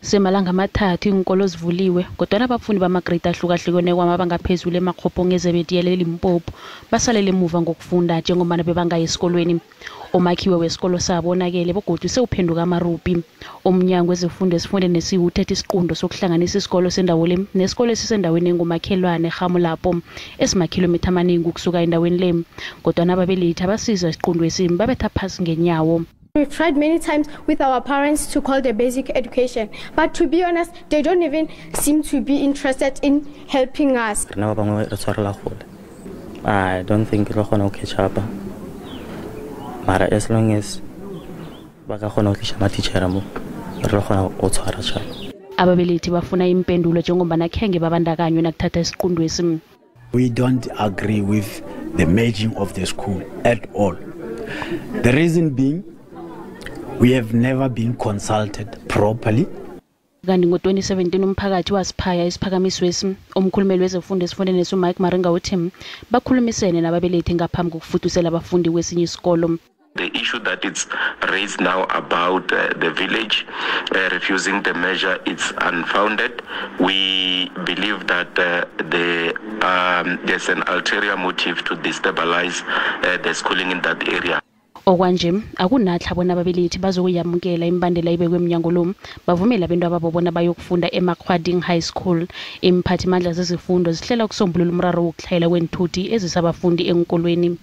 Semalanga amathathu iinkolo zivuliwe, kodwana abafundi bamagreyidi ahlukahlukeneko amabangaphezulu emakghopong eZebediela eLimpopo basalele emuva ngokufunda njengombana bebangayi esikolweni. Umakhiwo wesikolo sabo wonakele begodu sewuphenduka amarubhi. Umnyango wezefundo esifundeni nesiwu uthethe isiqunto sokuhlanganisa isikolo sendawo le nesikolo esisendaweni engumakhelwane eRhamulapo, esimakhilomitha amaningi ukusuka endaweni le. Kodwana ababelethi abasizwa isiquntwesi babetha phasi ngenyawo. We've tried many times with our parents to call the basic education, but to be honest, they don't even seem to be interested in helping us. Rena ba bangwe re tshwarela gole. I don't think re kgona go catch up, mara as long as ba ka kgona go tliša matitšhere mo, re tlo kgona go tshwara tšhaba. Ababelethi bafuna impendulo njengombana khenge babandakanywe nakuthatha isiqundwesi. We don't agree with the merging of the school at all. The reason being, we have never been consulted properly. Kanti ngo-2017 umphakathi wasiphaya isiphakamiswesi. Umkhulumeli wezefundo esifundeni uMike Maringa uthi bakhulumisene nababelethi ngaphambi kokufudusela abafundi kwesinye isikolo. The issue that it's raised now about the village refusing the measure, it's unfounded. We believe that there's an ulterior motive to destabilize the schooling in that area. Okwanje akunatlha bona ababelethi bazokuyamukela imibandela ibekwe emnyango lo, bavumele abentwana babo bona bayokufunda eMakgwading High School. Imphathimandla zezifundo zihlela ukusombulula umraro wokuhlayela kweenthuthi ezisabafundi enkolweni.